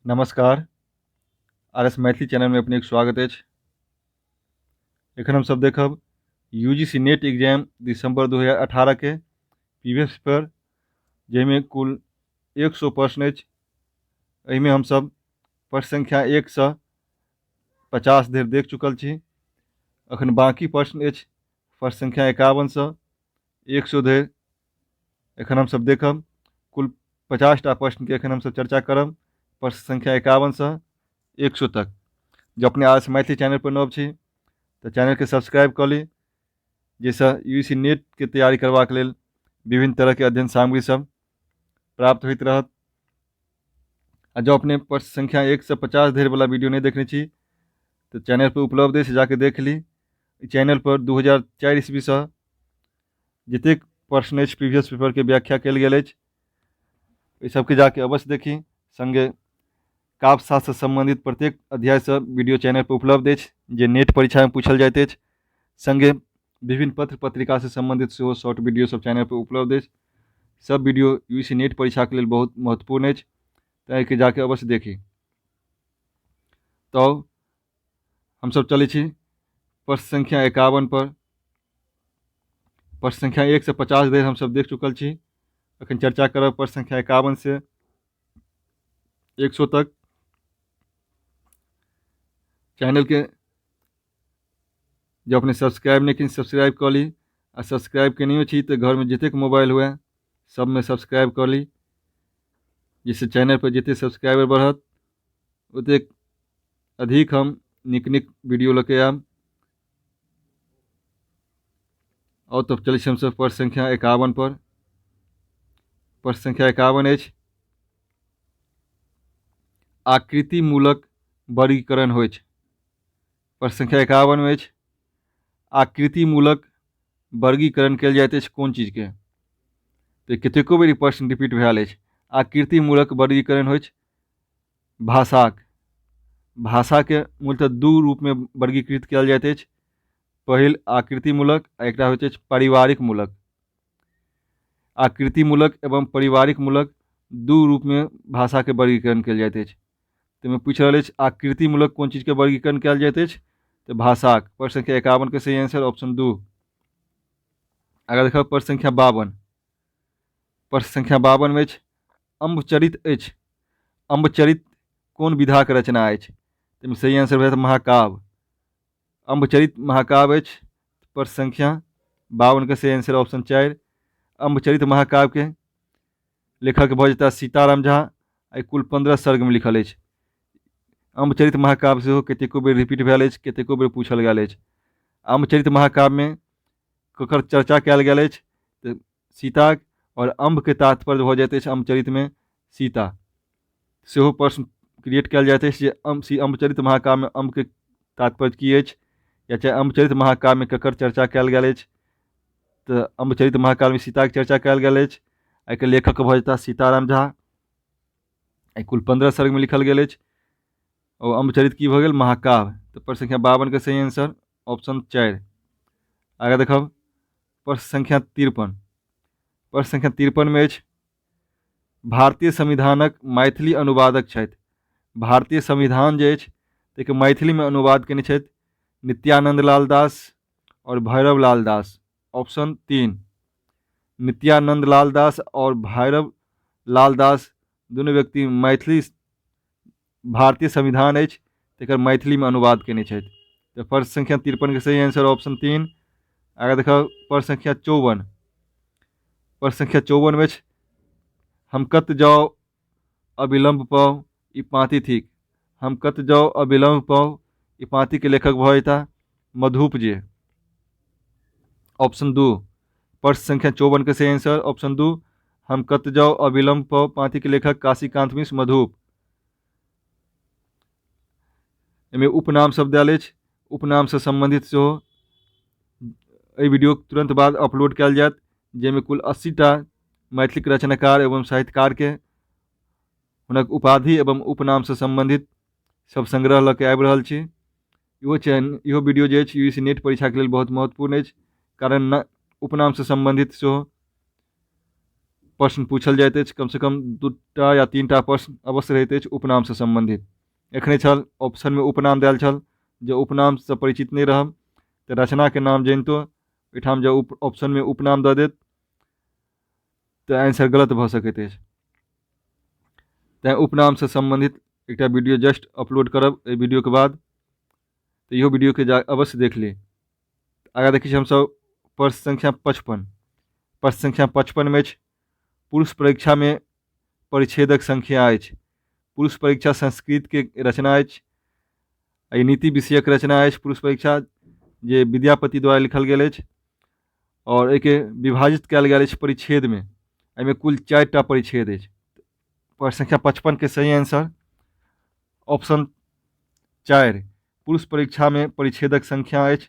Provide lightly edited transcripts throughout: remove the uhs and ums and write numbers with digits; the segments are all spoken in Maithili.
नमस्कार, आर एस मैथिली चैनलमे अपनेक स्वागत अछि। एखन हमसभ देखब U G C NET exam दिसम्बर 2018 के प्रीवियस पेपर, जाहिमे कुल 100 प्रश्न अछि। एहिमे हमसभ प्रश्न संख्या 1 सँ 50 धरि देख चुकल छी। एखन बाँकी प्रश्न अछि प्रश्न संख्या 51 सँ 100 धरि। एखन हमसभ देखब कुल 50टा प्रश्नके एखन हमसभ चर्चा करब, प्रश्न संख्या 51 सँ 100 तक। जँ अपने आर एस मैथिली चैनल पर नव छी तऽ चैनलके सब्सक्राइब कऽ ली, जाहिसँ यू सी नेटके तैयारी करबाक लेल विभिन्न तरहके अध्ययन सामग्री सब प्राप्त होइत रहत। आ जँ अपने प्रश्न संख्या 1 सँ 50 धरि वला वीडियो नहि देखने छी तऽ चैनल पर उपलब्ध अछि, जाके देख ली। ई चैनल पर 2004 ईस्वीसँ जतेक प्रश्न अछि, प्रीवियस पेपरके व्याख्या कयल गेल अछि, ओहि सबके जाके अवश्य देखी। सङ्गे काव्यशास्त्रसँ सम्बन्धित प्रत्येक अध्यायसँ वीडियो चैनल पर उपलब्ध अछि, जे नेट परीक्षामे पूछल जाइत अछि। सङ्गे विभिन्न पत्र पत्रिकासँ सम्बन्धित सेहो शॉर्ट वीडियो सब चैनल पर उपलब्ध अछि। सब वीडियो यू सी नेट परीक्षाके लेल बहुत महत्वपूर्ण अछि, तऽ एहिके जाके अवश्य देखी। तऽ हमसब चलै छी प्रश्न संख्या 51 पर। प्रश्न संख्या 1 से 50 धरि हमसब देख चुकल छी। अखन चर्चा करब प्रश्न संख्या 51 से 100 तक। चैनलके जब अपने सब्सक्राइब नहि केने, सब्सक्राइब कऽ ली। आ सब्सक्राइब केनहियो छी तऽ घरमे जतेक मोबाइल हुए, सबमे सब्सक्राइब कऽ ली, जाहिसँ चैनल पर जतेक सब्सक्राइबर बढ़त, ओतेक अधिक हम नीक नीक वीडियो लऽ के आयब। आओर तब चलै छी हमसभ प्रश्न संख्या 51 पर। प्रश्न संख्या 51 अछि, आकृति मूलक वर्गीकरण होइछ। प्रश्न संख्या 51 मे अछि, आकृति मूलक वर्गीकरण कयल जाइत अछि कोन चीजके? तऽ कतेको बेर ई प्रश्न रिपीट भेल अछि। आकृति मूलक वर्गीकरण होइछ भाषाक। भाषाके मूलतः दू रूपमे वर्गीकृत कयल जाइत अछि, पहिल आकृति मूलक आ एकटा होइत अछि पारिवारिक मूलक। आकृति मूलक एवं पारिवारिक मूलक दू रूपमे भाषाके वर्गीकरण कयल जाइत अछि। ताहिमे पूछि रहल अछि, आकृति मूलक कोन चीजके वर्गीकरण कयल जाइत अछि? तऽ भाषाक। प्रश्न संख्या 51के सही आंसर ऑप्शन 2। आगाँ देखब प्रश्न संख्या 52। प्रश्न संख्या 52 मे अछि, अम्बचरित अछि। अम्बचरित कोन विधाक रचना अछि? ताहिमे सही आंसर भऽ जायत महाकाव्य। अम्बचरित महाकाव्य अछि। प्रश्न संख्या 52के सही आंसर ऑप्शन 4। अम्बचरित महाकाव्यके लेखक भऽ जेताह सीताराम झा। आ कुल 15 सर्गमे लिखल अछि। अम्बचरित महाकाव्य सेहो कतेको बेर रिपीट भेल अछि, कतेको बेर पूछल गेल अछि। अम्बचरित महाकाव्यमे ककर चर्चा कयल गेल अछि? तऽ सीताक। आओर अम्बके तात्पर्य भऽ जाइत अछि अम्बचरितमे सीता। सेहो प्रश्न क्रिएट कयल जाइत अछि जे अम्बचरित महाकाव्यमे अम्बके तात्पर्य की अछि, या चाहे अम्बचरित महाकाव्यमे ककर चर्चा कयल गेल अछि। तऽ अम्बचरित महाकाव्यमे सीताके चर्चा कयल गेल अछि। एहिके लेखक भऽ जेताह सीताराम झा। एहि कुल 15 सर्गमे लिखल गेल अछि। ओ अम्बचरित की भऽ गेल? महाकाव्य। तऽ प्रश्न संख्या 52के सही आंसर ऑप्शन 4। आगाँ देखब प्रश्न संख्या 53। प्रश्न संख्या 53मे अछि, भारतीय संविधानक मैथिली अनुवादक छथि। भारतीय संविधान जे अछि, ताहिके मैथिलीमे अनुवाद कयने छथि नित्यानंद लाल दास आओर भैरव लाल दास, ऑप्शन 3। नित्यानंद लाल दास आओर भैरव लाल दास दुनू व्यक्ति मैथिली भारतीय संविधान अछि तकर मैथिलीमे अनुवाद कयने छथि। तऽ प्रश्न संख्या 53के सही आंसर ऑप्शन 3। आगाँ देखब प्रश्न संख्या 54। प्रश्न संख्या 54मे अछि, हम कत जाउ अविलम्ब पाउ, ई पाँति थिक। हम कत जाउ अविलम्ब पाउ, ई पाँतिके लेखक भऽ जेताह मधुप जे, ऑप्शन 2। प्रश्न संख्या 54के सही आंसर ऑप्शन 2। हम कत जाउ अविलम्ब पाउ पाँतिके लेखक काशीकांत मिश्र मधुप। एहिमे उपनाम सब देल अछि। उपनामसँ सम्बन्धित सेहो एहि वीडियोके तुरन्त बाद अपलोड कयल जायत, जाहिमे कुल 80टा मैथिलीक रचनाकार एवं साहित्यकारके हुनक उपाधि एवं उपनामसँ सम्बन्धित सब संग्रह लऽ के आबि रहल छी। इहो चैन इहो वीडियो जे अछि, यू सी नेट परीक्षाके लेल बहुत महत्वपूर्ण अछि, कारण उपनामसँ सम्बन्धित सेहो प्रश्न पूछल जाइत अछि। कमसँ कम 2टा या 3टा प्रश्न अवश्य रहैत अछि उपनामसँ सम्बन्धित। एखने छल ऑप्शनमे उपनाम देल छल, जे उपनामसँ परिचित नहि रहब तऽ रचनाके नाम जनितो एहिठाम जँ ऑप्शनमे उपनाम दऽ देत तऽ आंसर गलत भऽ सकैत अछि। तैँ उपनामसँ सम्बन्धित एकटा वीडियो जस्ट अपलोड करब एहि वीडियोके बाद, तऽ इहो वीडियोके जा अवश्य देख ली। आगाँ देखै छी हमसभ प्रश्न संख्या 55। प्रश्न संख्या 55मे अछि पुरुष परीक्षामे परिच्छेदक संख्या अछि। पुरुष परीक्षा संस्कृतके रचना अछि, एहि नीति विषयक रचना अछि पुरुष परीक्षा, जे विद्यापति द्वारा लिखल गेल अछि आओर एहिके विभाजित कयल गेल अछि परिच्छेदमे। एहिमे कुल 4टा परिच्छेद अछि। प्रश्न संख्या 55के सही आंसर ऑप्शन 4। पुरुष परीक्षामे परिच्छेदक संख्या अछि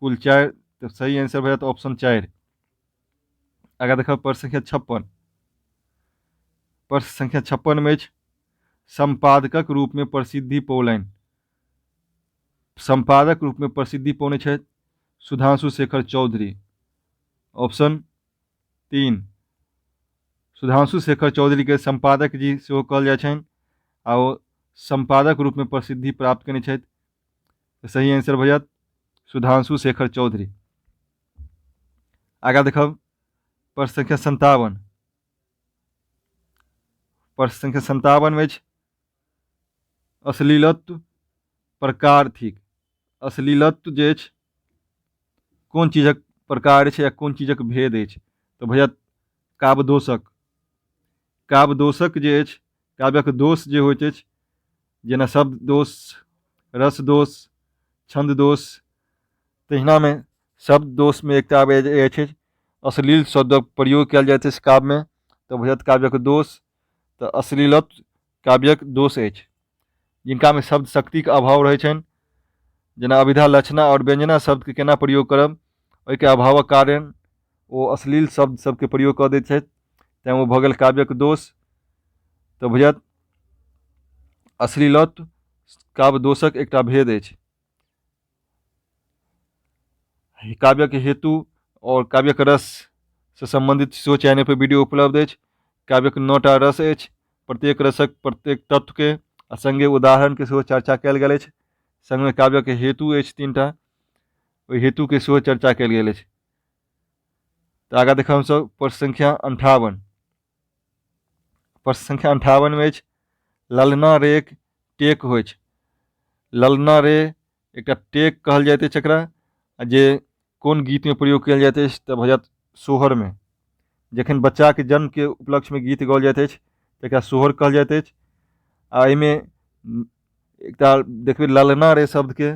कुल 4, तऽ सही आंसर भऽ जायत ऑप्शन 4। आगाँ देखब प्रश्न संख्या 56। प्रश्न संख्या 56मे अछि सम्पादकक रूपमे प्रसिद्धि पौलनि। सम्पादक रूपमे प्रसिद्धि पौने छथि सुधांशु शेखर चौधरी, ऑप्शन 3। सुधांशु शेखर चौधरीके सम्पादक जी सेहो कहल जाइ छनि आ ओ सम्पादक रूपमे प्रसिद्धि प्राप्त कयने छथि। तऽ सही आंसर भऽ जायत सुधांशु शेखर चौधरी। आगाँ देखब प्रश्न संख्या 57। प्रश्न संख्या 57 मे अछि अश्लीलत्व प्रकार थिक। अश्लीलत्व जे अछि कोन चीजक प्रकार अछि या कोन चीजक भेद अछि, तऽ भऽ जायत काव्यदोषक। काव्यदोषक जे अछि, काव्यक दोष जे होइत अछि, जेना शब्द दोष, रस दोष, छन्द दोष, तहिनामे शब्द दोषमे एकटा आबै अछि अश्लील शब्दक प्रयोग कयल जाइत अछि काव्यमे, तऽ भऽ जायत काव्यक दोष। तऽ अश्लीलत्व काव्यक दोष अछि। जिनकामे शब्द शक्तिके अभाव रहै छनि, जेना अभिधा, लक्षणा आओर व्यञ्जना शब्दके केना प्रयोग करब, ओहिके अभावक कारण ओ अश्लील शब्द सबके प्रयोग कऽ दैत छथि, तैँ ओ भऽ गेल काव्यक दोष। तऽ भऽ जायत अश्लीलत्व काव्य दोषक एकटा भेद अछि। काव्यक हेतु आओर काव्यक रससँ सम्बन्धित सेहो चैनल पर वीडियो उपलब्ध अछि। काव्यक 9टा रस अछि, प्रत्येक रसक प्रत्येक तत्वके आ सङ्गे उदाहरणके सेहो चर्चा कयल गेल अछि। सङ्गमे काव्यक हेतु अछि 3टा, ओहि हेतुके सेहो चर्चा कयल गेल अछि। तऽ आगाँ देखब हमसभ प्रश्न संख्या 58। प्रश्न संख्या 58मे अछि ललना रेक टेक होइछ। ललना रे एकटा टेक कहल जाइत अछि एकरा, आ जे कोन गीतमे प्रयोग कयल जाइत अछि तऽ भऽ जायत सोहरमे। जखन बच्चाके जन्मके उपलक्ष्यमे गीत गाओल जाइत अछि तऽ एकरा सोहर कहल जाइत अछि। आ एहिमे एकटा देखबै ललना रे शब्दके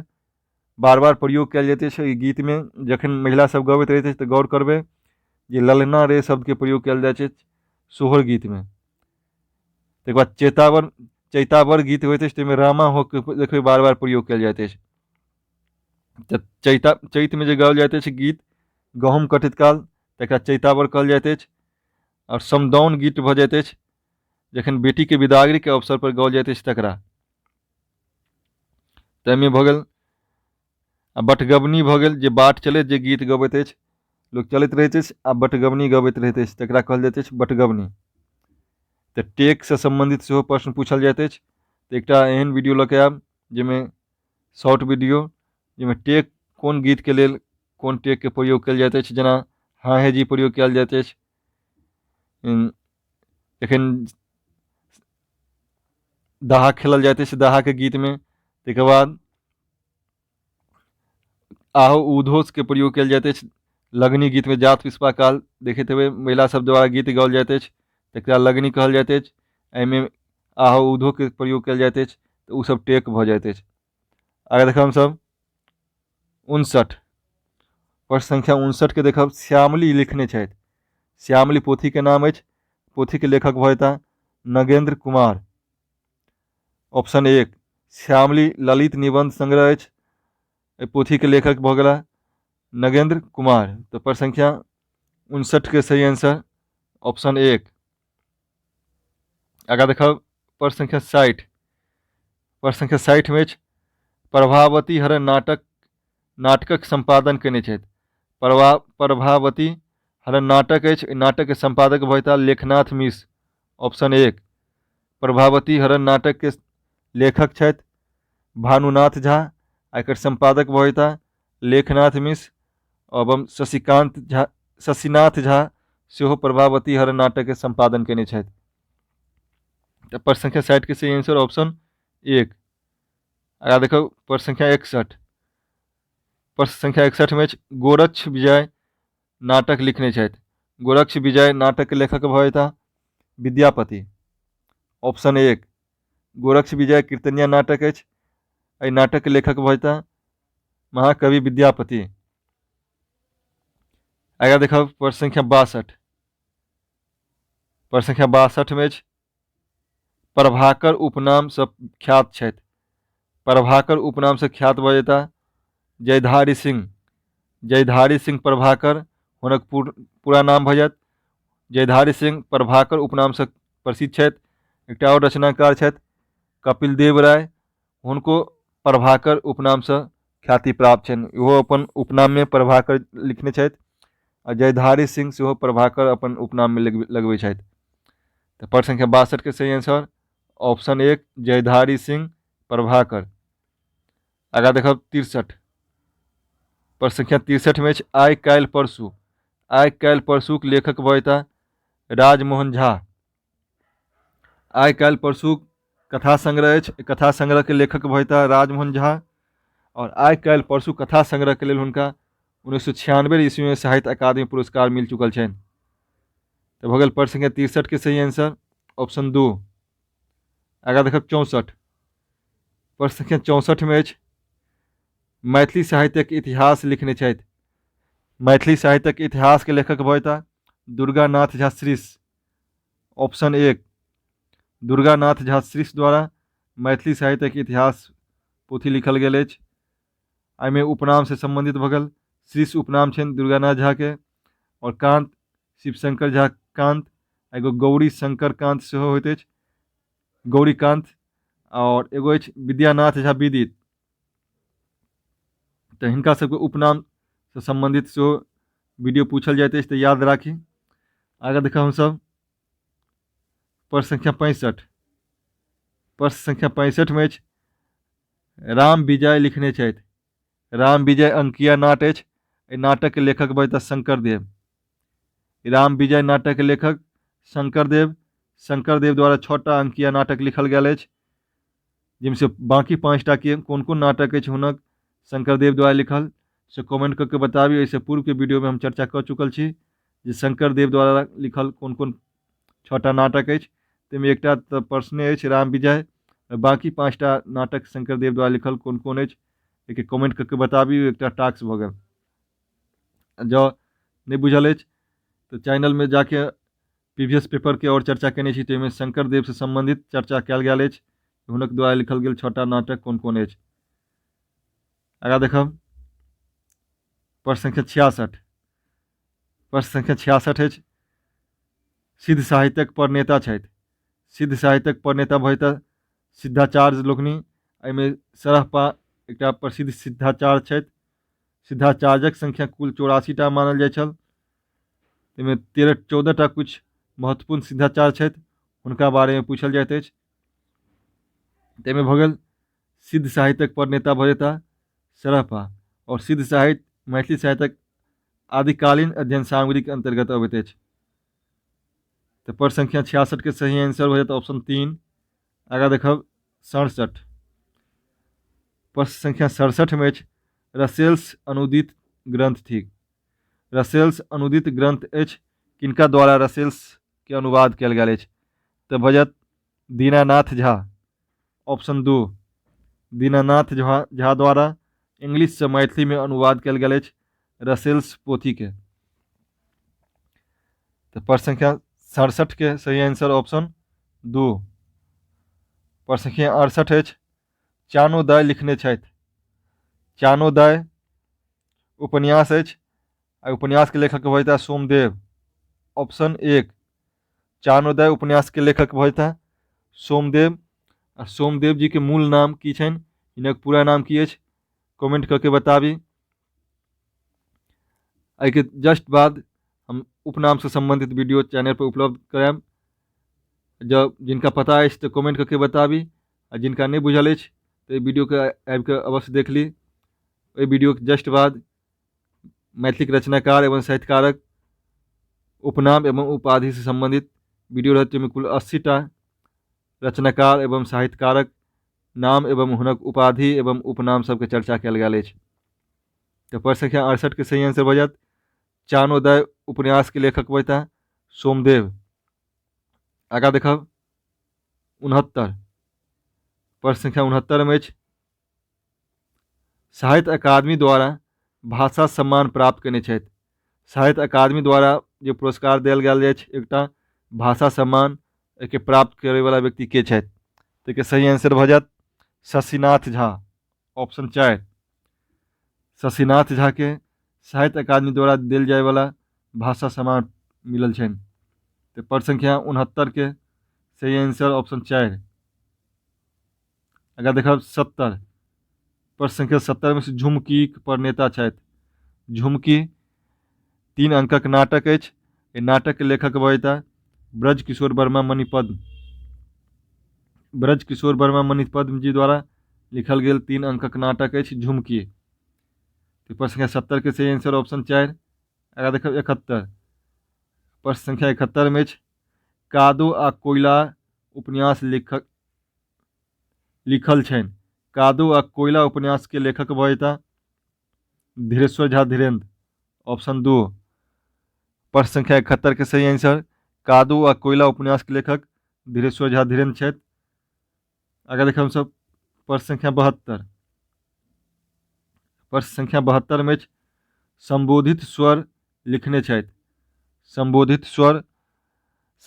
बार बार प्रयोग कयल जाइत अछि एहि गीतमे। जखन महिला सब गबैत रहैत अछि तऽ गौर करबै जे ललना रे शब्दके प्रयोग कयल जाइत अछि सोहर गीतमे। तकर बाद चैतावर गीत होइत अछि, ताहिमे रामा होके देखबै बार बार प्रयोग कयल जाइत अछि। तऽ चैतमे जे गाओल जाइत अछि गीत गहूँम कटैत काल, तकरा चैतावर कहल जाइत अछि। आओर समदाउन गीत भऽ जाइत अछि जखन बेटीके विदागरीके अवसर पर गाओल जाइत अछि तकरा। ताहिमे भऽ गेल आ बटगबनी भऽ गेल, जे बाट चलैत जे गीत गबैत अछि, लोक चलैत रहैत अछि आ बटगबनी गबैत रहैत अछि, तकरा कहल जाइत अछि बटगबनी। तऽ टेकसँ सम्बन्धित सेहो प्रश्न पूछल जाइत अछि। तऽ एकटा एहन वीडियो लऽ कऽ आयब जाहिमे शॉर्ट वीडियो जाहिमे टेक कोन गीतके लेल कोन टेकके प्रयोग कयल जाइत अछि, जेना हाँ हे जी प्रयोग कयल जाइत अछि। एखन दाहा खेलल जाइत अछि दाहाके गीतमे। ताहिके बाद आहो उधोसके प्रयोग कयल जाइत अछि लगनी गीतमे। जात पिसबा काल देखैत हेबै महिला सब द्वारा गीत गाओल जाइत अछि, तकरा लगनी कहल जाइत अछि। एहिमे आहो उधोके प्रयोग कयल जाइत अछि, तऽ ओसब टेक भऽ जाइत अछि। आगे देखब हमसब 59। प्रश्न संख्या 59के देखब श्यामली लिखने छथि। श्यामली पोथीके नाम अछि, पोथीके लेखक भऽ जेताह नगेन्द्र कुमार, ऑप्शन 1। श्यामली ललित निबंध संग्रह अछि, एहि पोथीके लेखक भऽ गेलाह नगेन्द्र कुमार। तऽ प्रश्न संख्या 59के सही आंसर ऑप्शन 1। आगाँ देखब प्रश्न संख्या 60। प्रश्न संख्या 60मे अछि प्रभावती हरण नाटकक सम्पादन कयने छथि। प्रभावती हरण नाटक अछि, एहि नाटकके सम्पादक भऽ जेताह लेखनाथ मिश्र, ऑप्शन 1। प्रभावती हरण नाटकके लेखक छथि भानुनाथ झा आ एकर सम्पादक भऽ जेताह लेखनाथ मिश्र। एवं शशिकांत झा, शशिनाथ झा सेहो प्रभावती हरण नाटकके सम्पादन कयने छथि। तऽ प्रश्न संख्या 60 के सही आंसर ऑप्शन 1। आगाँ देखब प्रश्न संख्या 61। प्रश्न संख्या 61 में अछि गोरक्ष विजय नाटक लिखने छथि। गोरक्ष विजय नाटक के लेखक भऽ जेताह विद्यापति, ऑप्शन 1। गोरक्ष विजय कीर्तनिया नाटक अछि, एहि नाटक के लेखक भऽ जेताह महाकवि विद्यापति। आगाँ देखब प्रश्न संख्या 62। प्रश्न संख्या 62 में अछि प्रभाकर उपनामसँ ख्यात छथि। प्रभाकर उपनामसँ ख्यात भऽ जेताह जयधारी सिंह। जयधारी सिंह प्रभाकर हुनक पूरा नाम भऽ जायत। जयधारी सिंह प्रभाकर उपनामसँ प्रसिद्ध छथि। एकटा आओर रचनाकार छथि कपिल देव राय, हुनको प्रभाकर उपनामसँ ख्याति प्राप्त छनि। इहो अपन उपनाममे प्रभाकर लिखने छथि आ जयधारी सिंह सेहो प्रभाकर अपन उपनाममे लगबै छथि। तऽ प्रश्न संख्या 62 के सही आंसर ऑप्शन 1 जयधारी सिंह प्रभाकर। आगाँ देखब 63। प्रश्न संख्या 63 में अछि आइ काल्हि परसू। आइ काल्हि परसूक लेखक भऽ जेताह राजमोहन झा। आइ काल्हि परसूक कथा संग्रह अछि, कथा संग्रहके लेखक भऽ जेताह राजमोहन झा। आओर आइ काल्हि परसू कथा संग्रहके लेल हुनका 1996 ईस्वीमे साहित्य अकादमी पुरस्कार मिल चुकल छनि। तऽ भऽ गेल प्रश्न संख्या 63 के सही आंसर ऑप्शन 2। आगाँ देखब 64। प्रश्न संख्या 64 में अछि मैथिली साहित्यक इतिहास लिखने छथि। मैथिली साहित्यक इतिहास के लेखक भऽ जेताह दुर्गानाथ झा श्रीश, ऑप्शन 1। दुर्गानाथ झा श्रीश द्वारा मैथिली साहित्यक इतिहास पोथी लिखल गेल अछि। एहिमे उपनामसँ सम्बन्धित भऽ गेल श्रीश उपनाम छनि दुर्गानाथ झाके, आओर कान्त शिवशंकर झा कान्त, एगो गौरी शंकर कान्त सेहो होइत अछि, गौरीकान्त, आओर एगो अछि विद्यानाथ झा विदित। तऽ हिनका सबके उपनामसँ सम्बन्धित सेहो वीडियो पूछल जाइत अछि, तऽ याद राखी। आगाँ देखब हमसब प्रश्न संख्या 65। प्रश्न संख्या 65 में अछि राम विजय लिखने छथि। राम विजय अंकिया नाट अछि, एहि नाटक के लेखक बजता शंकरदेव। राम विजय नाटक के लेखक शंकरदेव। शंकरदेव द्वारा 6टा अंकिया नाटक लिखल गेल अछि, जाहिमे बाँकी 5टा के कोन कोन नाटक अछि हुनक शंकरदेव द्वारा लिखल से कमेंट कऽ के बताबी। एहिसँ पूर्वके वीडियोमे हम चर्चा कऽ चुकल छी जे शंकरदेव द्वारा लिखल कोन कोन 6टा नाटक अछि। ताहिमे एकटा तऽ प्रश्ने अछि राम विजय, बाँकी 5टा नाटक शंकरदेव द्वारा लिखल कोन कोन अछि एहिके कमेंट कऽ के बताबी। एकटा टास्क भऽ गेल। जँ नहि बुझल अछि तऽ चैनलमे जाके प्रीवियस पेपरके आओर चर्चा केने छी, ताहिमे शंकरदेवसँ सम्बन्धित चर्चा कयल गेल अछि, हुनक द्वारा लिखल गेल 6टा नाटक कोन कोन अछि। आगाँ देखब प्रश्न संख्या 66। प्रश्न संख्या 66 अछि सिद्ध साहित्यक प्रणेता छथि। सिद्ध साहित्यक प्रणेता भऽ जेताह सिद्धाचार्य लोकनि। एहिमे सरहपा एकटा प्रसिद्ध सिद्धाचार्य छथि। सिद्धाचार्यक संख्या कुल 84टा मानल जाइ छल, ताहिमे 13-14टा किछु महत्वपूर्ण सिद्धाचार्य छथि, हुनका बारेमे पूछल जाइत अछि। ताहिमे भऽ गेल सिद्ध साहित्यक प्रणेता भऽ जेताह सरहपा, आओर सिद्ध साहित्य मैथिली साहित्यक आदिकालीन अध्ययन सामग्रीके अन्तर्गत अबैत अछि। तऽ प्रश्न संख्या 66 के सही आंसर भऽ जायत ऑप्शन 3। आगाँ देखब 67। प्रश्न संख्या 67 में अछि रसेल्स अनुदित ग्रंथ थिक। रसेल्स अनुदित ग्रंथ अछि, किनका द्वारा रसेल्स के अनुवाद कयल गेल अछि? तऽ भऽ जायत दीनानाथ झा, ऑप्शन 2। दीनानाथ झा द्वारा इंग्लिशसँ मैथिलीमे अनुवाद कयल गेल अछि रसेल्स पोथीके। तऽ प्रश्न संख्या 67 के सही आंसर ऑप्शन 2। प्रश्न संख्या 68 अछि चानोदय लिखने छथि। चानोदय उपन्यास अछि आ उपन्यासके लेखक भऽ जेताह सोमदेव, ऑप्शन 1। चानोदय उपन्यासके लेखक भऽ जेताह सोमदेव। आ सोमदेव जी के मूल नाम की छनि, हिनक पूरा नाम की अछि, कमेंट कऽ के बताबी। एहिके जस्ट बाद हम उपनामसँ सम्बन्धित वीडियो चैनल पर उपलब्ध करायब। जँ जिनका पता अछि तऽ कमेंट कऽ के बताबी आ जिनका नहि बुझल अछि तऽ एहि वीडियोके आबि कऽ अवश्य देख ली। एहि वीडियोके जस्ट बाद मैथिलीक रचनाकार एवं साहित्यकारक उपनाम एवं उपाधिसँ सम्बन्धित वीडियो रहत, जाहिमे कुल 80टा रचनाकार एवं साहित्यकारक नाम एवं हुनक उपाधि एवं उपनाम सबके चर्चा कयल गेल अछि। तऽ प्रश्न संख्या 68 के सही आंसर भऽ जायत चानोदय उपन्यास के लेखक बजता सोमदेव। आगाँ देखब 69, प्रश्न संख्या 69 में अछि साहित्य अकादमी द्वारा भाषा सम्मान प्राप्त कयने छथि। साहित्य अकादमी द्वारा जे पुरस्कार देल गेल अछि एकटा भाषा सम्मान, एहिके प्राप्त करैवला व्यक्ति के छथि? ताहिके सही आंसर भऽ जायत शशिनाथ झा, ऑप्शन 4। शशिनाथ झा के साहित्य अकादमी द्वारा देल जायवला भाषा सम्मान मिलल छनि। तऽ प्रश्न संख्या 69 के सही आंसर ऑप्शन 4। अगर देखब 70, प्रश्न संख्या 70 में से झुमकीक प्रणेता छथि। झुमकी 3 अंकक नाटक अछि। एहि नाटक के लेखक भऽ जेता ब्रज किशोर वर्मा मणिपद्म। ब्रज किशोर वर्मा मणिपद्म जी द्वारा लिखल गेल 3 अंकक नाटक अछि झुमकी। तऽ प्रश्न संख्या 70 के सही आंसर ऑप्शन 4। अगर देखब 71, प्रश्न संख्या 71 में अछि कादो आ कोयला उपन्यास लेखक लिखल छनि। कादो आ कोयला उपन्यास के लेखक भऽ जेता धीरेश्वर झा धीरेन्द्र, ऑप्शन 2। प्रश्न संख्या 71 के सही आंसर कादो आ कोयला उपन्यास के लेखक धीरेश्वर झा धीरेन्द्र छथि। आगे देखब हमसब प्रश्न संख्या 72, प्रश्न संख्या 72 में अछि संबोधित स्वर लिखने छथि। संबोधित स्वर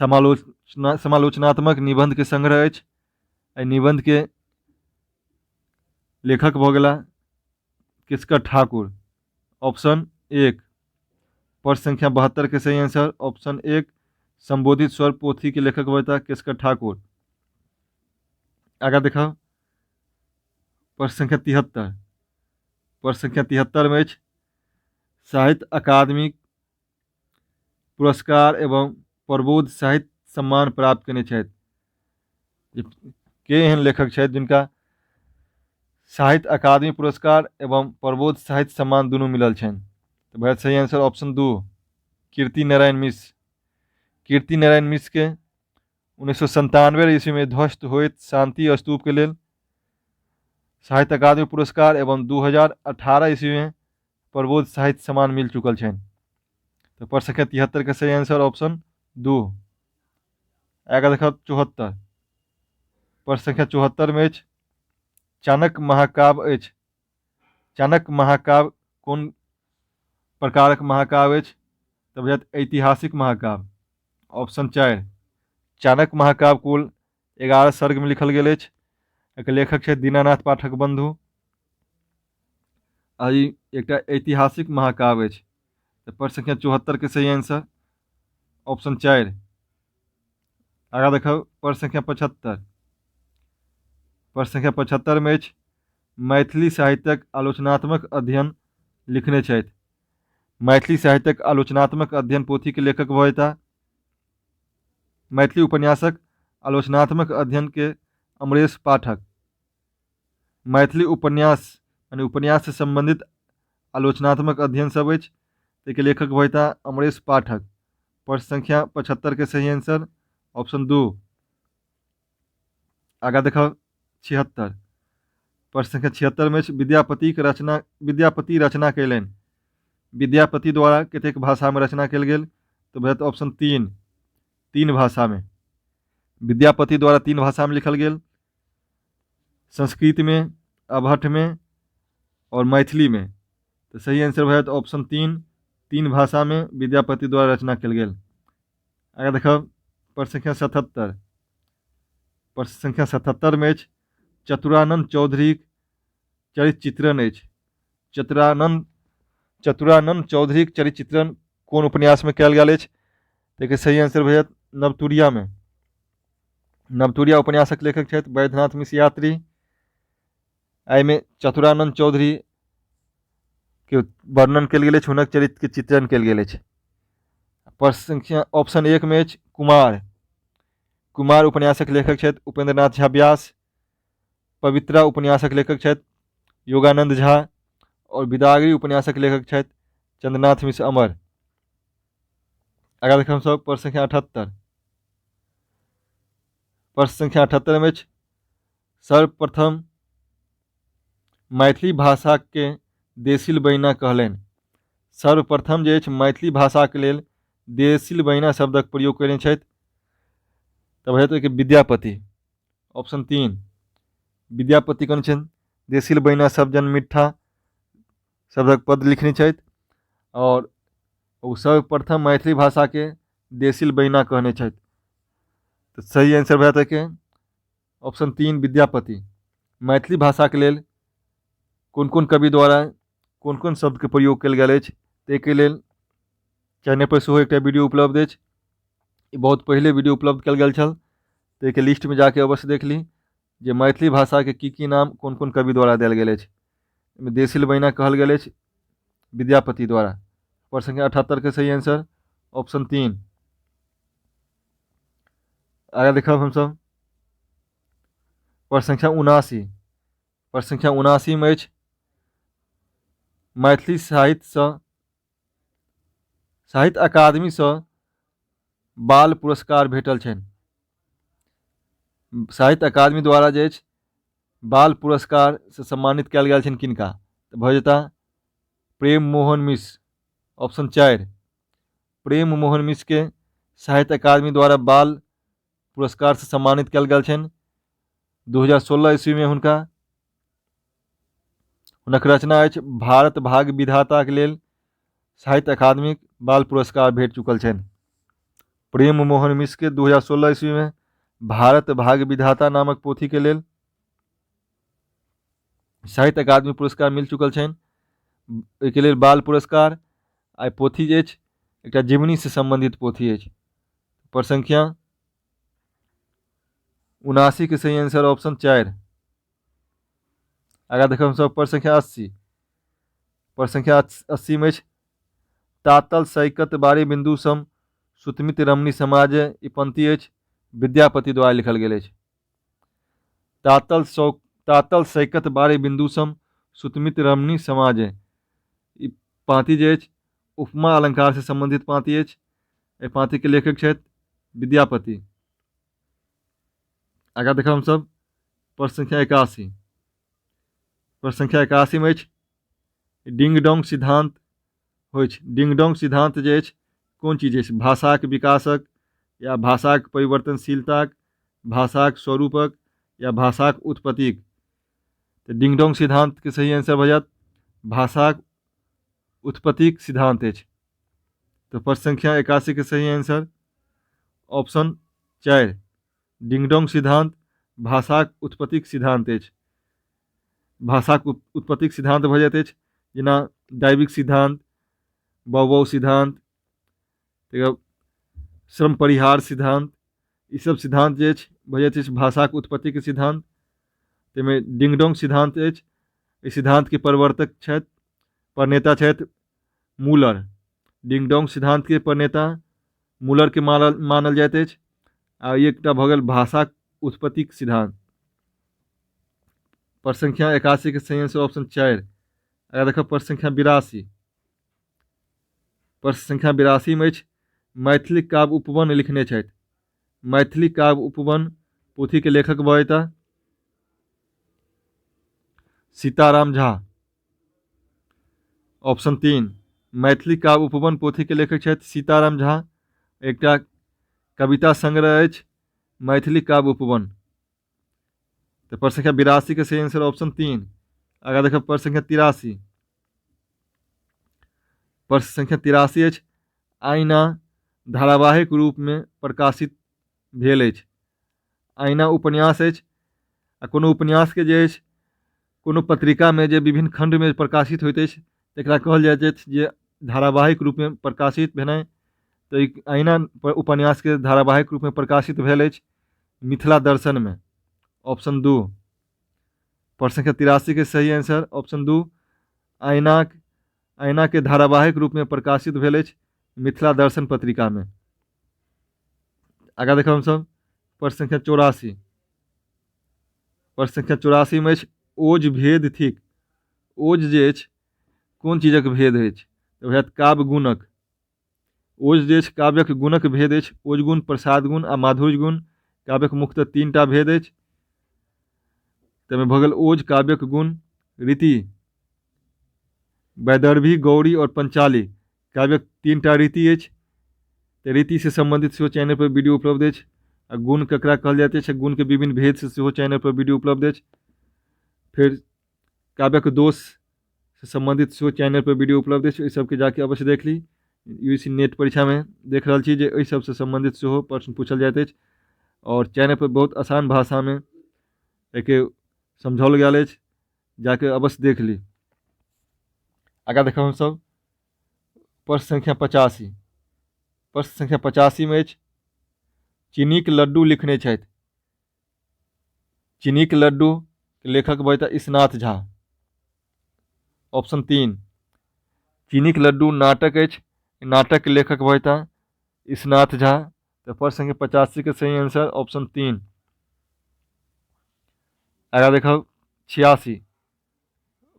समालोचनात्मक निबंध के संग्रह अछि। एहि निबंध के लेखक भऽ गेला केशकर ठाकुर, ऑप्शन 1। प्रश्न संख्या 72 के सही आंसर ऑप्शन 1 संबोधित स्वर पोथी के लेखक भऽ जेता केशकर ठाकुर। आगाँ देखब प्रश्न संख्या 73, प्रश्न संख्या 73 में अछि साहित्य अकादमी पुरस्कार एवं प्रबोध साहित्य सम्मान प्राप्त कयने छथि। के एहन लेखक छथि जिनका साहित्य अकादमी पुरस्कार एवं प्रबोध साहित्य सम्मान दुनू मिलल छनि? तऽ भैया सही आंसर ऑप्शन 2 कीर्ति नारायण मिश्र। कीर्ति नारायण मिश्र के 1997 ईस्वी में ध्वस्त होइत शांति स्तूप के लेल साहित्य अकादमी पुरस्कार एवं 2018 ईस्वी में प्रबोध साहित्य सम्मान मिल चुकल छनि। तऽ प्रश्न संख्या 73 के सही आंसर ऑप्शन 2। आगाँ देखब 74, प्रश्न संख्या 74 में अछि चाणक्य महाकाव्य अछि। चाणक्य महाकाव्य कोन प्रकारक महाकाव्य अछि? तऽ बुझायत ऐतिहासिक महाकाव्य, ऑप्शन 4। चाणक्य महाकाव्य कुल 11 सर्ग में लिखल गेल अछि। एकर लेखक छथि दीनानाथ पाठक बंधु आ ई एकटा ऐतिहासिक महाकाव्य अछि। तऽ प्रश्न संख्या 74 के सही आंसर ऑप्शन 4। आगाँ देखब प्रश्न संख्या 75, प्रश्न संख्या 75 में अछि मैथिली साहित्यक आलोचनात्मक अध्ययन लिखने छथि। मैथिली साहित्यक आलोचनात्मक अध्ययन पोथी के लेखक भऽ जेता मैथिली उपन्यासक आलोचनात्मक अध्ययन के अमरेश पाठक। मैथिली उपन्यास यानी उपन्यास से संबंधित आलोचनात्मक अध्ययन सब अछि, ताहिके लेखक भऽ जेता अमरेश पाठक। प्रश्न संख्या 75 के सही आंसर ऑप्शन 2। आगाँ देखब 76, प्रश्न संख्या 76 में अछि विद्यापतिक रचना, विद्यापति रचना कयलनि। विद्यापति द्वारा कतेक भाषामे रचना कयल गेल? तऽ भऽ जायत ऑप्शन 3, 3 भाषामे। विद्यापति द्वारा 3 भाषामे लिखल गेल, संस्कृतमे, अवहट्ठमे आओर मैथिलीमे। तऽ सही आंसर भऽ जायत ऑप्शन 3, 3 भाषामे विद्यापति द्वारा रचना कयल गेल। आगाँ देखब प्रश्न संख्या 77, प्रश्न संख्या 77 में अछि चतुरानंद चौधरीक चरित्र चित्रण अछि। चतुरानंद चौधरीक चरित्र चित्रण कोन उपन्यासमे कयल गेल अछि? ताहिके सही आंसर भऽ जायत नवतुरियामे। नवतुरिया उपन्यासक लेखक छथि वैद्यनाथ मिश्र यात्री। एहिमे चतुरानंद चौधरी के वर्णन कयल गेल अछि, हुनक चरित्रके चित्रण कयल गेल अछि। प्रश्न संख्या ऑप्शन 1 मे अछि कुमार। कुमार उपन्यासक लेखक छथि उपेंद्रनाथ झा व्यास। पवित्रा उपन्यासक लेखक छथि योगानंद झा और विदागरी उपन्यासक लेखक छथि चंद्रनाथ मिश्र अमर। आगाँ देखब हमसभ प्रश्न संख्या 78। प्रश्न संख्या 78 मे अछि सर्वप्रथम मैथिली भाषाके देसिल बहिना कहलनि। सर्वप्रथम जे अछि मैथिली भाषाके लेल देसिल बहिना शब्दक प्रयोग कयने छथि तऽ भऽ जायत विद्यापति। ऑप्शन 3 विद्यापति कहने छनि देसिल बहिना सब जन मिठ्ठा शब्दक पद लिखने छथि और ओ सर्वप्रथम मैथिली भाषाके देसिल बहिना कहने छथि। तऽ सही आंसर भऽ जायत एहिके ऑप्शन 3 विद्यापति। मैथिली भाषाके लेल कोन कोन कवि द्वारा कोन कोन शब्दके प्रयोग कयल गेल अछि ताहिके लेल चैनल पर सेहो एकटा वीडियो उपलब्ध अछि। ई बहुत पहिले वीडियो उपलब्ध कयल गेल छल, ताहिके लिस्टमे जाके अवश्य देख ली जे मैथिली भाषाके की की नाम कोन कोन कवि द्वारा देल गेल अछि। एहिमे देसिल बहिना कहल गेल अछि विद्यापति द्वारा। प्रश्न संख्या 78 के सही आंसर ऑप्शन 3। आगे देखब हमसब प्रश्न संख्या 79। प्रश्न संख्या 79 में अछि मैथिली साहित्यसँ साहित्य अकादमीसँ बाल पुरस्कार भेटल छनि। साहित्य अकादमी द्वारा जे अछि बाल पुरस्कार से सम्मानित कयल गेल छनि किनका? तऽ भऽ जेता प्रेम मोहन मिश्र। ऑप्शन 4 प्रेम मोहन मिश्र के साहित्य अकादमी द्वारा बाल पुरस्कार से सम्मानित कयल गेल छनि। 2016 ईस्वी में हुनका हुनक रचना अछि भारत भाग्य विधाताक लेल साहित्य अकादमीक बाल पुरस्कार भेट चुकल छनि। प्रेम मोहन मिश्र के 2016 ईस्वी में भारत भाग्य विधाता नामक पोथी के लेल साहित्य अकादमी पुरस्कार मिल चुकल छनि। ओहिके लेल बाल पुरस्कार आ पोथी जे अछि एकटा जीवनी से संबंधित पोथी अछि। पर संख्या 79 के सही आंसर ऑप्शन 4। आगाँ देखब हमसब पर संख्या 80। पर संख्या 80 में अछि तातल सैकत बारी बिंदु सम सुतमित रमणी समाज ई पंक्ति अछि विद्यापति द्वारा लिखल गेल अछि। तातल सैकत बारी बिंदु सम सुतमित रमणी समाज ई पाँति जे अछि उपमा अलंकार से संबंधित पाँति अछि। एहि पाँति के लेखक छथि विद्यापति। आगाँ देखब हमसब प्रश्न संख्या 81। प्रश्न संख्या 81 में अछि डिंग डोंग सिद्धांत होइ। डिंग डोंग सिद्धांत जे अछि कोन चीज अछि? भाषाक विकासक या भाषाक परिवर्तनशीलताक, भाषाक स्वरूपक या भाषाक उत्पत्तिक? तऽ डिंग डोंग सिद्धांत के सही आंसर भऽ जायत भाषाक उत्पत्तिक सिद्धांत अछि। तऽ प्रश्न संख्या 81 के सही आंसर ऑप्शन 4 डिंग डोंग सिद्धांत भाषाक उत्पत्तिक सिद्धांत अछि। भाषाक उत्पत्तिक सिद्धांत भऽ जाइत अछि जेना दैविक सिद्धांत, बौ सिद्धांत, तकर श्रम परिहार सिद्धांत, ई सब सिद्धांत जे अछि भऽ जाइत अछि भाषाक उत्पत्तिके सिद्धांत। ताहिमे डिंग डोंग सिद्धांत अछि। एहि सिद्धांतके प्रवर्तक छथि प्रणेता छथि मूलर। डिंग डोंग सिद्धांतके प्रणेता मूलरके मानल जाइत अछि। आ एकटा भऽ गेल भाषाक उत्पत्तिक सिद्धांत। प्रश्न संख्या 81 के सही आंसर ऑप्शन 4। अगर देखब प्रश्न संख्या 82। प्रश्न संख्या 82 में अछि मैथिली काव्य उपवन लिखने छथि। मैथिली काव्य उपवन पोथी के लेखक भऽ जेता सीताराम झा। ऑप्शन 3 मैथिली काव्य उपवन पोथी के लेखक छथि सीताराम झा। एकटा कविता संग्रह अछि मैथिली काव्य उपवन। तऽ प्रश्न संख्या 82 के सही आंसर ऑप्शन 3। आगाँ देखब प्रश्न संख्या 83। प्रश्न संख्या 83 अछि आईना धारावाहिक रूप में प्रकाशित भेल अछि। आईना उपन्यास अछि आ कोनो उपन्यास के जे अछि कोनो पत्रिका में जे विभिन्न खंड में प्रकाशित होइत अछि तकरा कहल जाइत अछि जे धारावाहिक रूप में प्रकाशित भेनाइ। तऽ ई आईना उपन्यास के धारावाहिक रूप में प्रकाशित भेल अछि मिथिला दर्शन में। ऑप्शन 2। प्रश्न संख्या 83 के सही आंसर ऑप्शन 2 आईना के धारावाहिक रूप में प्रकाशित भेल अछि मिथिला दर्शन पत्रिकामे। आगाँ देखब हमसभ प्रश्न संख्या 84। प्रश्न संख्या 84 मे अछि ओज भेद थिक। ओज जे अछि कोन चीजक भेद अछि? तऽ होयत काव्य गुणक। ओज जे अछि काव्यक गुणक भेद अछि। ओज गुण, प्रसाद गुण आ माधुर्य गुण काव्यक मुख्यतः 3टा भेद अछि। ताहिमे भऽ गेल ओज काव्यक गुण, रीति वैदर्भी, गौरी आओर पंचाली काव्यक 3टा रीति अछि। तऽ रीतिसँ सम्बन्धित सेहो चैनल पर वीडियो उपलब्ध अछि। आ गुण ककरा कहल जाइत अछि, गुणके विभिन्न भेदसँ सेहो चैनल पर वीडियो उपलब्ध अछि। फेर काव्यक दोषसँ सम्बन्धित सेहो चैनल पर वीडियो उपलब्ध अछि, ओहि सबके जाके अवश्य देख ली। यू सी नेट परीक्षामे देख रहल छी जे एहि सबसँ सम्बन्धित सेहो प्रश्न पूछल जाइत अछि आओर चैनल पर बहुत आसान भाषामे एहिके समझाओल गेल अछि, जाके अवश्य देख ली। आगाँ देखब हमसभ प्रश्न संख्या 85। प्रश्न संख्या 85 मे अछि चीनीक लड्डू लिखने छथि। चीनीक लड्डू के लेखक भऽ ईशनाथ झा, ऑप्शन 3। चीनीक लड्डू नाटक अछि, नाटक के लेखक भऽ ईशनाथ झा। तऽ प्रश्न संख्या 85 के सही आंसर ऑप्शन 3। आगाँ देखब 86।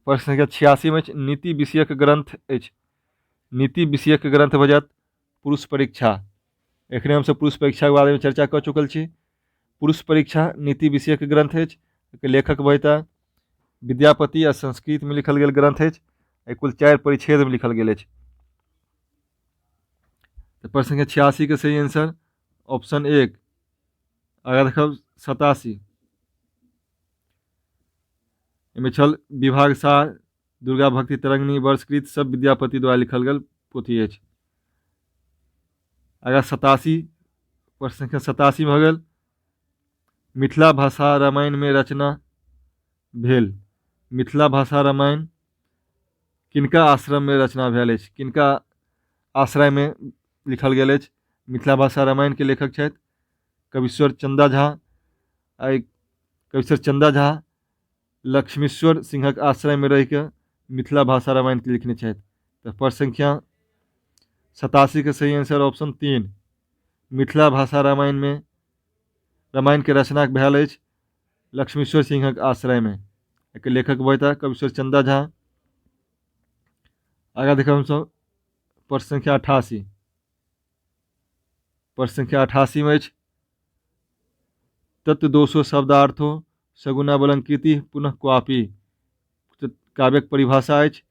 प्रश्न संख्या 86 मे नीति विषयक ग्रंथ अछि। नीति विषयक ग्रंथ भऽ जायत पुरुष परीक्षा। एखने हमसभ पुरुष परीक्षाके बारेमे चर्चा कऽ चुकल छी। पुरुष परीक्षा नीति विषयक ग्रंथ अछि, लेखक भऽ विद्यापति आ संस्कृतमे लिखल गेल ग्रंथ अछि। कुल 4 परिच्छेदमे लिखल गेल अछि। तऽ प्रश्न संख्या 86 के सही आंसर ऑप्शन 1। आगाँ देखब 87। एहिमे छल विभाग सार, दुर्गा भक्ति तरंगिणी, वर्षकृत सब विद्यापति द्वारा लिखल गेल पोथी अछि। आगाँ 87, प्रश्न संख्या 87 भऽ गेल। मिथिला भाषा रामायणमे रचना भेल। मिथिला भाषा रामायण किनका आश्रममे रचना भेल अछि, किनका आश्रयमे लिखल गेल अछि? मिथिला भाषा रामायणके लेखक छथि कवीश्वर चंदा झा। आ कवीश्वर चंदा झा लक्ष्मीश्वर सिंहक आश्रयमे रहिके मिथिला भाषा रामायण लिखने छथि। तऽ प्रश्न संख्या 87 के सही आंसर ऑप्शन 3। मिथिला भाषा रामायणमे रामायणके रचना भेल अछि लक्ष्मीश्वर सिंहक आश्रयमे। एकर लेखक भऽ कवीश्वर चंदा झा। आगाँ देखब हमसभ प्रश्न संख्या 88। प्रश्न संख्या 88 मे अछि तत्व दोषो शब्दार्थो सगुणावलंकृति पुनः क्वापी। काव्यक परिभाषा अछि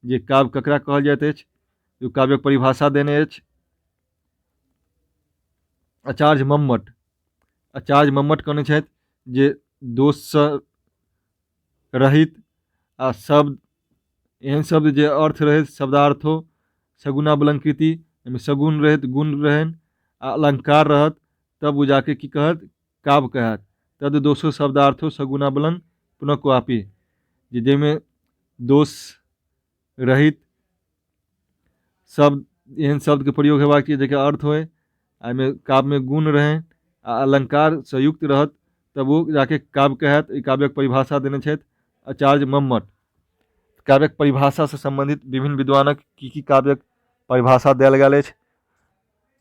जे काव्य ककरा कहल जाइत अछि, ओ काव्यक परिभाषा देने अछि आचार्य मम्मट। आचार्य मम्मट कहने छथि जे दोषसँ रहित आ शब्द एहन शब्द जे अर्थ रहैत शब्दार्थो सगुणावलंकृति, एहिमे सगुण रहैत गुण रहनि आ अलंकार रहत तब ओ जाके की कहत, काव्य कहत। तद दोषो शब्दार्थो सगुणावलन पुनः क्वापी, जे जाहिमे दोष रहित शब्द एहन शब्दके प्रयोग हेबाक चाही जाहिके अर्थ होइ, एहिमे काव्यमे गुण रहै आ अलंकार संयुक्त रहत तब ओ जाके काव्य कहत। ई काव्यक परिभाषा देने छथि आचार्य मम्मट। काव्यक परिभाषासँ सम्बन्धित विभिन्न विद्वानक की की काव्यक परिभाषा देल गेल अछि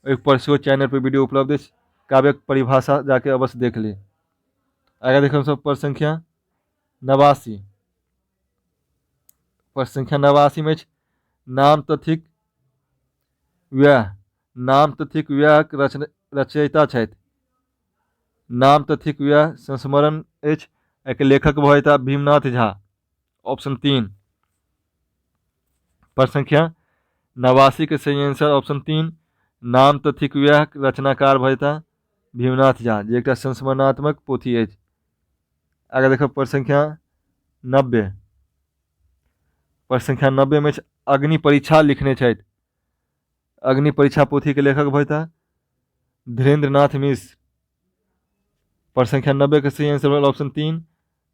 ओहि पर सेहो चैनल पर वीडियो उपलब्ध अछि। काव्यक परिभाषा जाके अवश्य देख ली। आगाँ देखब सब पर संख्या 89। पर संख्या 89 में अछि नाम तऽ थिक वएह। नाम तऽ थिक वएहक रचयिता छथि। नाम तऽ थिक वएह संस्मरण अछि, एहिके लेखक भऽ जेताह भीमनाथ झा, ऑप्शन 3। पर संख्या 89 के सही आंसर ऑप्शन 3। नाम तऽ थिक वएह रचनाकार भऽ जेताह भीमनाथ झा, जे एकटा संस्मरणात्मक पोथी अछि। आगे देखब पर संख्या 90। पर संख्या 90 में अग्नि परीक्षा लिखने छथि। अग्नि परीक्षा पोथी के लेखक भऽ जेताह धीरेन्द्र नाथ मिश्र। पर संख्या 90 के सही आंसर भेल ऑप्शन 3।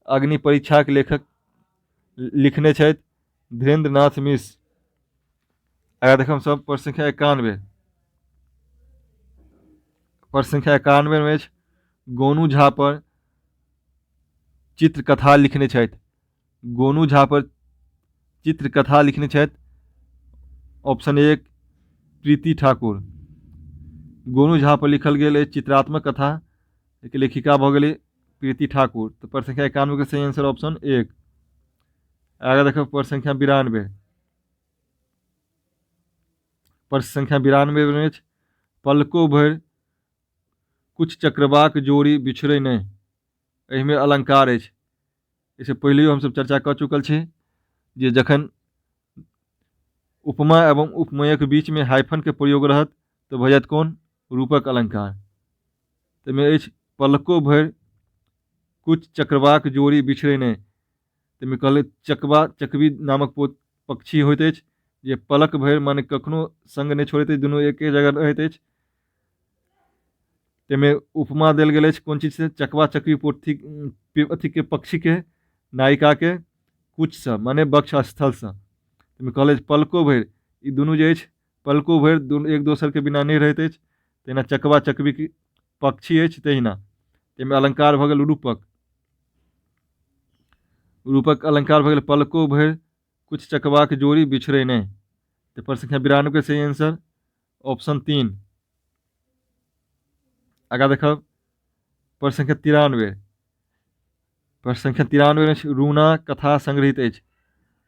अग्नि परीक्षा के लेखक लिखने छथि धीरेन्द्र नाथ मिश्र। आगे देखब सब पर संख्या 91। पर संख्या 91 में अछि गोनू झा पर चित्रकथा लिखने छथि। गोनू झा पर चित्रकथा लिखने छथि ऑप्शन 1 प्रीति ठाकुर। गोनू झा पर लिखल गेल अछि चित्रात्मक कथा, एहिके लेखिका भऽ गेलै प्रीति ठाकुर। तऽ प्रश्न संख्या 91 के सही आंसर ऑप्शन 1। आगे देखब प्रश्न संख्या 92। प्रश्न संख्या 92 में अछि पलको भरि कुछ चक्रवाक जोड़ी बिछुड़ै नहि, एहिमे अलंकार अछि। एहिसँ पहिलेहो हमसभ चर्चा कऽ चुकल छी जे जखन उपमा एवं उपमेयक बीचमे हाइफनके प्रयोग रहत तऽ भऽ जायत कोन? रूपक अलंकार। ताहिमे अछि पलको भरि कुछ चक्रवाक जोड़ी बिछुड़ै नहि, ताहिमे कहलै चकवा चकवी नामक पक्षी होइत अछि जे पलक भरि माने कखनो संग नहि छोड़ैत अछि, दुनू एके जगह रहैत अछि। ताहिमे उपमा देल गेल अछि कोन चीजसँ? चकवा चकवी पोथी अथीके पक्षीके नायिकाके कुचसँ माने वक्षस्थलसँ। ताहिमे कहल अछि पलको भरि, ई दुनू जे अछि पलको भरि दुनू एक दोसरके बिना नहि रहैत अछि, तहिना चकवा चकवीके पक्षी अछि तहिना। ताहिमे अलंकार भऽ गेल रूपक, रूपक अलंकार भऽ गेल पलको भरि कुछ चकवाक जोड़ी बिछुड़ै नहि। तऽ प्रश्न संख्या 92 के सही आंसर ऑप्शन 3। आगाँ देखब प्रश्न संख्या 93। प्रश्न संख्या 93 अछि रूना कथा संग्रहित अछि।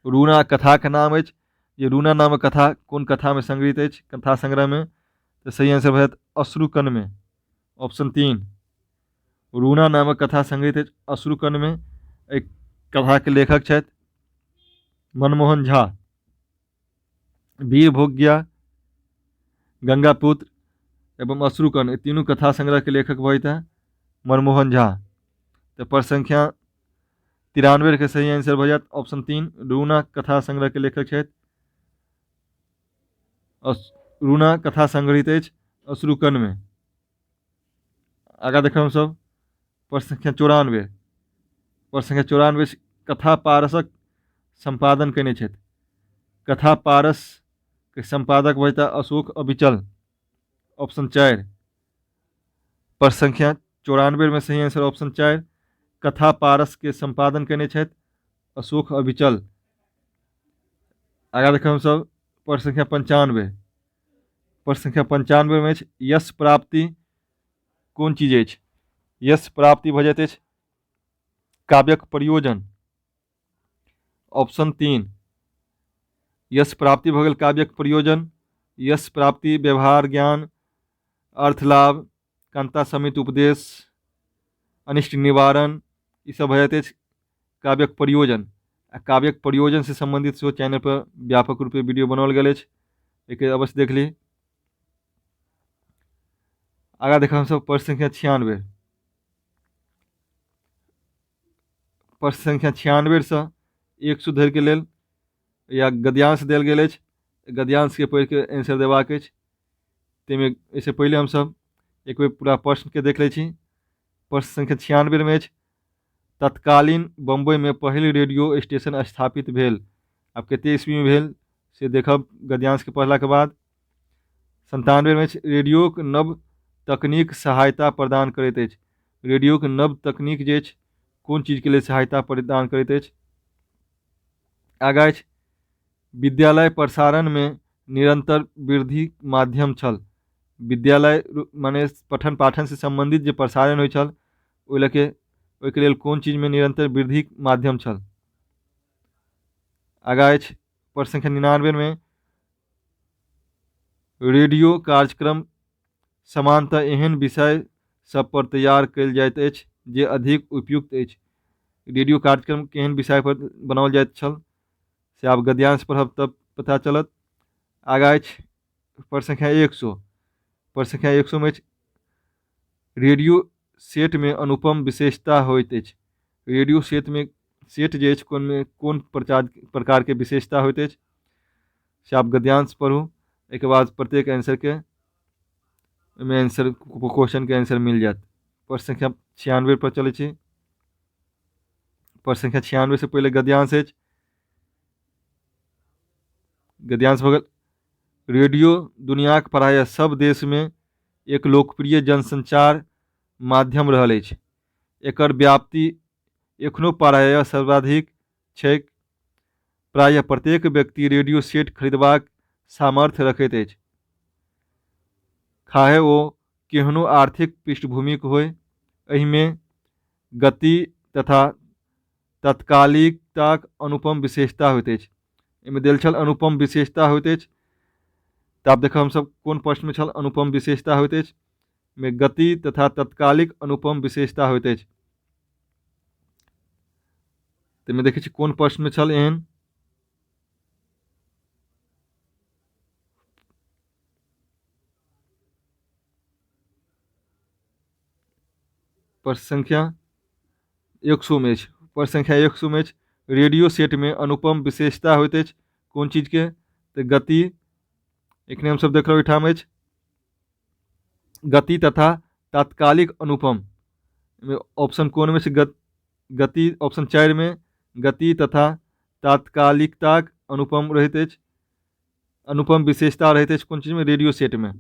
रूना कथाके नाम अछि जे रूना नामक कथा कोन कथामे संग्रहित अछि कथा संग्रहमे? तऽ सही आंसर भऽ जायत अश्रुकणमे, ऑप्शन 3। रूना नामक कथा संग्रहित अछि अश्रुकणमे। एहि कथाके लेखक छथि मनमोहन झा। वीर भोग्या, गंगापुत्र एवं अश्रुकण ई तीनू कथा संग्रहके लेखक भऽ जेताह मनमोहन झा। तऽ प्रश्न संख्या 93 के सही आंसर भऽ जायत ऑप्शन 3। रूना कथा संग्रहके लेखक छथि, रूना कथा संग्रहित अछि अश्रुकणमे। आगाँ देखब हमसभ प्रश्न संख्या 94। प्रश्न संख्या 94 कथा पारसक सम्पादन कयने छथि। कथा पारस के सम्पादक भऽ जेताह अशोक अविचल, ऑप्शन 4। प्रश्न संख्या 94 में सही आंसर ऑप्शन 4। कथा पारस के सम्पादन कयने छथि अशोक अविचल। आगाँ देखब हमसभ प्रश्न संख्या 95। प्रश्न संख्या 95 में अछि यश प्राप्ति कोन चीज अछि? यश प्राप्ति भऽ जाइत अछि काव्यक प्रयोजन, ऑप्शन 3। यश प्राप्ति भऽ गेल काव्यक प्रयोजन। यश प्राप्ति व्यवहार ज्ञान, अर्थ लाभ, कांता समित उपदेश, अनिष्ट निवारण, ई सब भऽ जाइत अछि काव्यक प्रयोजन। आ काव्यक प्रयोजन से संबंधित सेहो चैनल पर व्यापक रूपे वीडियो बनाओल गेल अछि, एहिके अवश्य देख ली। आगाँ देखब हमसभ प्रश्न संख्या 96। प्रश्न संख्या 96 सँ 100 धरिके लेल या गद्यांश देल गेल अछि, गद्यांशके पढ़िके आंसर देबाक अछि। ताहिमे एहिसँ पहिले हमसभ एक बेर पूरा प्रश्नके देख लै छी। प्रश्न संख्या 96 मे अछि तत्कालीन बम्बईमे पहिल रेडियो स्टेशन स्थापित भेल। आब कतेक ईस्वीमे भेल से देखब गद्यांशके पढ़लाके बाद। 97 मे अछि रेडियोक नव तकनीक सहायता प्रदान करैत अछि। रेडियोक नव तकनीक जे अछि कोन चीजके लेल सहायता प्रदान करैत अछि? आगाँ अछि विद्यालय प्रसारणमे निरन्तर वृद्धिक माध्यम छल। विद्यालय माने पठन पाठनसँ सम्बन्धित जे प्रसारण होइ छल ओहि लऽ के ओहिके लेल कोन चीजमे निरन्तर वृद्धिक माध्यम छल? आगाँ अछि प्रश्न संख्या 99 मे रेडियो कार्यक्रम सामान्यतः एहन विषय सब पर तैयार कयल जाइत अछि जे अधिक उपयुक्त अछि। रेडियो कार्यक्रम केहन विषय पर बनाओल जाइत छल से आब गद्यांश पढ़ब तब पता चलत। आगाँ अछि प्रश्न संख्या 100। प्रश्न संख्या 100 मे अछि रेडियो सेटमे अनुपम विशेषता होइत अछि। रेडियो सेटमे सेट जे अछि कोनमे कोन प्रकारके विशेषता होइत अछि से आप गद्यांश पढ़ू। एहिके बाद प्रत्येक आंसरके ओहिमे आंसर क्वेश्चनके आंसर मिल जायत। प्रश्न संख्या 96 पर चलै छी। प्रश्न संख्या 96 से पहिले गद्यांश अछि। गद्यांश भऽ गेल रेडियो दुनियाक प्रायः सब देशमे एक लोकप्रिय जनसंचार माध्यम रहल अछि। एकर व्याप्ति एखनो प्रायः सर्वाधिक छैक। प्रायः प्रत्येक व्यक्ति रेडियो सेट खरीदबाक सामर्थ्य रखैत अछि। खाहे ओ केहनो आर्थिक पृष्ठभूमिक होय। एहिमे गति तथा तात्कालिकताक अनुपम विशेषता होइत अछि। एहिमे देल छल अनुपम विशेषता होइत अछि। तऽ आब देखब हमसभ कोन प्रश्नमे छल अनुपम विशेषता होइत अछि। मे गति तथा तत्कालिक अनुपम विशेषता होइत अछि। ताहिमे देखै छी कोन प्रश्नमे छल एहन। प्रश्न संख्या 100 मे अछि। प्रश्न संख्या 100 मे अछि, रेडियो सेटमे अनुपम विशेषता होइत अछि कोन चीजके? तऽ गति, एखने हमसभ देखलहुँ एहिठाम अछि गति तथा तात्कालिक अनुपम। ऑप्शन कोनमे छै? गति, ऑप्शन 4 मे गति तथा तात्कालिकताक अनुपम रहैत अछि, अनुपम विशेषता रहैत अछि कोन चीजमे? रेडियो सेटमे।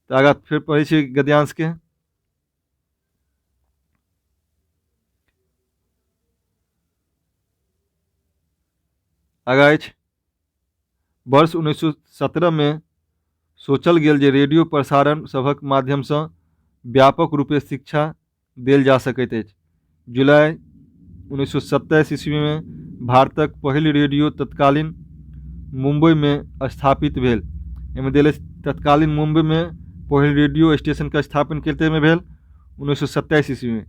तऽ आगाँ फेर पढ़ै छी गद्यांशके। आगाँ अछि, वर्ष 1917 मे सोचल गेल जे रेडियो प्रसारण सभक माध्यमसँ व्यापक रूपे शिक्षा देल जा सकैत अछि। जुलाई 1927 ईस्वीमे भारतक पहिल रेडियो तत्कालीन मुम्बईमे स्थापित भेल। एहिमे देल अछि तत्कालीन मुम्बईमे पहिल रेडियो स्टेशनके स्थापन कतेमे भेल? 1927 ईस्वीमे।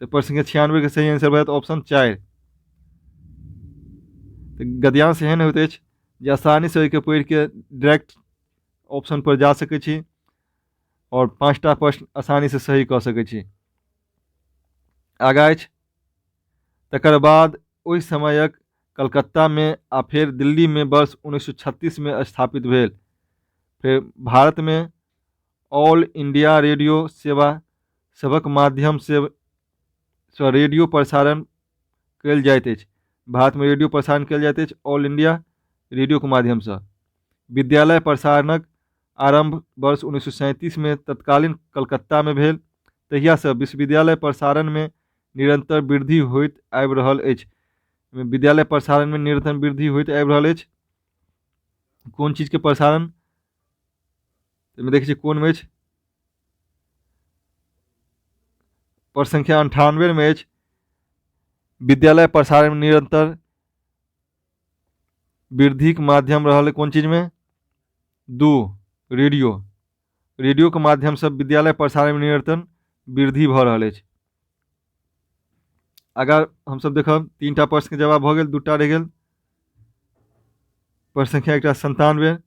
तऽ प्रश्न 96 के सही आंसर भऽ जायत ऑप्शन 4। तऽ गद्यांश एहन होइत अछि जे आसानीसँ ओहिके पढ़िके डायरेक्ट ऑप्शन पर जा सकै छी आओर 5टा प्रश्न आसानीसँ सही कऽ सकै छी। आगाँ अछि, तकर बाद ओहि समयक कलकत्तामे आ फेर दिल्लीमे वर्ष 1936 मे स्थापित भेल। फेर भारतमे ऑल इंडिया रेडियो सेवा सभक माध्यमसँ रेडियो प्रसारण कयल जाइत अछि। भारतमे रेडियो प्रसारण कयल जाइत अछि ऑल इंडिया रेडियोके माध्यमसँ। विद्यालय प्रसारणक आरम्भ वर्ष 1937 मे तत्कालीन कलकत्तामे भेल। तहियासँ विश्वविद्यालय प्रसारणमे निरन्तर वृद्धि होइत आबि रहल अछि। विद्यालय प्रसारणमे निरन्तर वृद्धि होइत आबि रहल अछि। कोन चीजके प्रसारण? एहिमे देखै छियै कोनमे अछि। प्रश्न संख्या 98 मे अछि, विद्यालय प्रसारण निरंतर वृद्धिक माध्यम रहल कोन चीजमे? 2 रेडियो। रेडियोके माध्यमसँ विद्यालय प्रसारणमे निरंतर वृद्धि भऽ रहल अछि। अगर हमसभ देखब 3टा प्रश्नके जवाब भऽ गेल, 2टा रहि गेल। प्रश्न संख्या 1 97।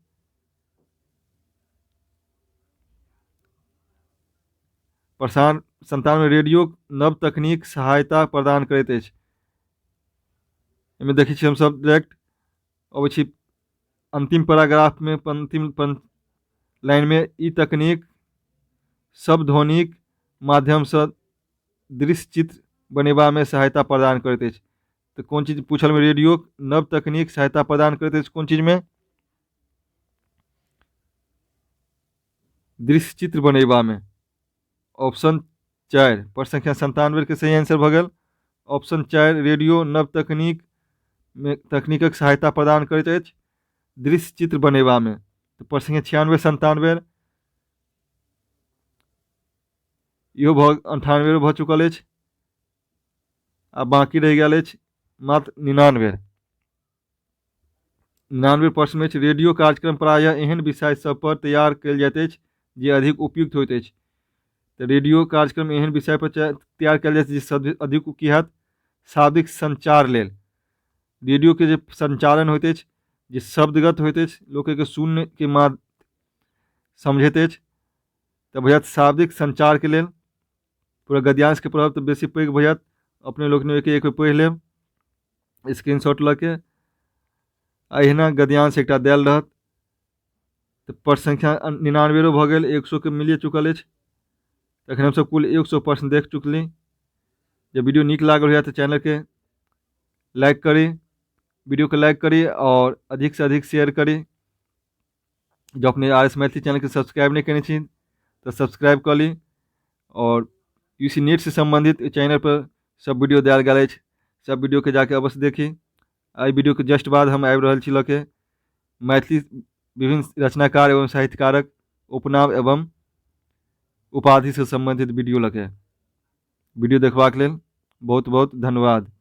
प्रसार 97 रेडियो नव तकनीक सहायता प्रदान करैत अछि। एहिमे देखै छी हमसभ डायरेक्ट अबै छी अंतिम पैराग्राफमे, अंतिम लाइनमे, ई तकनीक सब ध्वनिक माध्यमसँ दृश्य चित्र बनेबामे सहायता प्रदान करैत अछि। तऽ कोन चीज पूछलमे? रेडियो नव तकनीक सहायता प्रदान करैत अछि कोन चीजमे? दृश्य चित्र बनेबामे। ऑप्शन 4 प्रश्न संख्या 97 के सही आंसर भऽ गेल। ऑप्शन 4 रेडियो नव तकनीक मे तकनीकक सहायता प्रदान करैत अछि दृश्य चित्र बनेबामे। तऽ प्रश्न संख्या 96 97 इहो भऽ 98 भऽ चुकल अछि आ बाँकी रहि गेल अछि मात्र 99। 99 प्रश्न अछि, रेडियो कार्यक्रम प्रायः एहन विषय सब पर तैयार कयल जाइत अछि जे अधिक उपयुक्त होइत अछि। तऽ रेडियो कार्यक्रम एहन विषय पर तैयार कयल जाइत अछि जे अधिक की हैत? शाब्दिक संचार लेल। रेडियोके जे संचालन होइत अछि जे शब्दगत होइत अछि, लोक एहिके सुनके समझैत अछि, तऽ भऽ जायत शाब्दिक संचारके लेल। पूरा गद्यांशके पढ़ब तऽ बेसी पैघ भऽ जायत, अपने लोकनि ओहिके एक बेर पढ़ि लेब स्क्रीनशॉट लऽ के। अहिना गद्यांश एकटा देल रहत। तऽ प्रश्न संख्या 99 भऽ गेल, 100 के मिलिए चुकल अछि। तखन हमसभ कुल 100 प्रश्न देख चुकली। जे वीडियो नीक लागल हुए तऽ चैनलके लाइक करी, वीडियोके लाइक करी और अधिक से अधिक शेयर करी। जँ अपने आर एस मैथिली चैनलके सब्सक्राइब नहि केने छी तऽ सब्सक्राइब कऽ ली और यू सी नेट से सम्बन्धित चैनल पर सब वीडियो देल गेल अछि, सब वीडियोके जाके अवश्य देखी। एहि वीडियोके जस्ट बाद हम आबि रहल छी लऽ के मैथिली विभिन्न रचनाकार एवं साहित्यकारक उपनाम एवं उपाधिसँ सम्बन्धित वीडियो लऽ के। वीडियो देखबाक लेल बहुत बहुत धन्यवाद।